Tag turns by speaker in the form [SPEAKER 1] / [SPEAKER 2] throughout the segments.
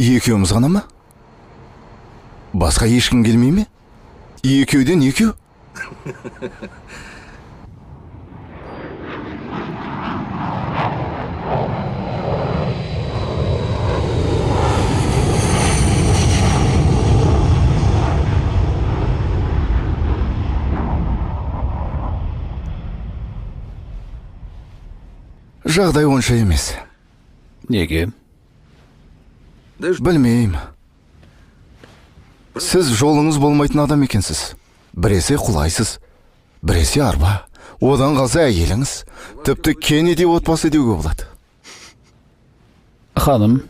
[SPEAKER 1] Екеуміз ғана ма? Басқа ешкім келмей ме? Екеуден екеу? Жағдай онша емес.
[SPEAKER 2] Неге?
[SPEAKER 1] Білмеймін. Сіз жолыңыз болмайтын адам екенсіз. Біресе құлайсыз, біресе арба. Одан қалса әйеліңіз. Тіпті Кеннеди отбасы деуге болады.
[SPEAKER 2] Ханым.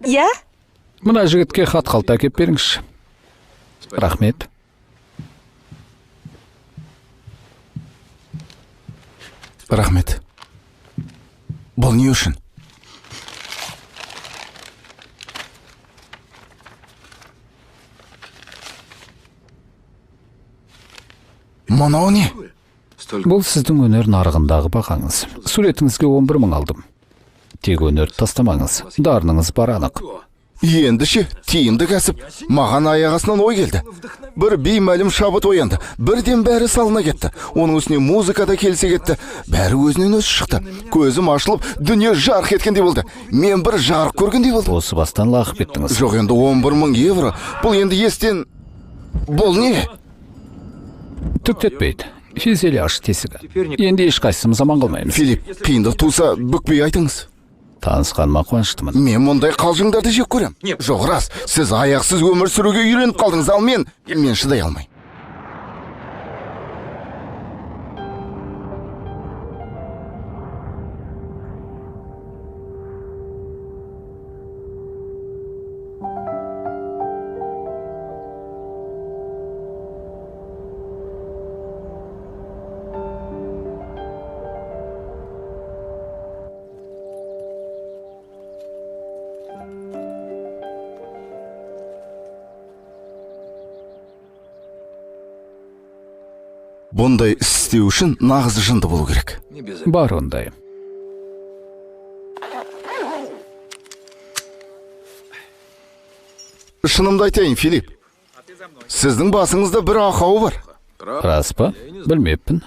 [SPEAKER 3] Иә?
[SPEAKER 2] Мына жігітке хат қалта әкеп беріңізші. Рахмет.
[SPEAKER 1] Рахмет. Бұл не үшін? Мынау не?
[SPEAKER 2] Бұл сіздің өнер нарығындағы бағаңыз. Суретіңізге 11 мың алдым. Тек өнерді тастамаңыз. Дарыныңыз бар анық.
[SPEAKER 1] Енді ше, тиімді кәсіп. Маған аяқ астынан ой келді. Бір беймәлім шабыт оянды. Бірден бәрі салына кетті. Оның үстіне музыка да келсе кетті. Бәрі өзінен өзі шықты. Көзім ашылып, дүние жарқ еткендей болды. Мен бір жарық көргендей болдым.
[SPEAKER 2] Осы бастан лағып кеттіңіз.
[SPEAKER 1] Жоқ, енді 11 мың евро. Бұл енді естен... Бұл не?
[SPEAKER 2] Түк етпейді. Фюзеляж тесігі. Енді ешқайсымыз аман қалмаймыз.
[SPEAKER 1] Филипп, қиындық туса, бүкпей айтыңыз.
[SPEAKER 2] Танысқаныма қуаныштымын.
[SPEAKER 1] Мен мұндай қалжыңдарды жек көрем. Жоқ, рас, сіз аяқсыз өмір сүруге үйреніп қалдыңыз, ал мен шыдай алмаймын. Бұндай іс істеу үшін нағыз жынды болу керек.
[SPEAKER 2] Бар ондай.
[SPEAKER 1] Шынымды айтайын, Филипп. Сіздің басыңызда бір ақауы бар.
[SPEAKER 2] Рас па? Білмеппін.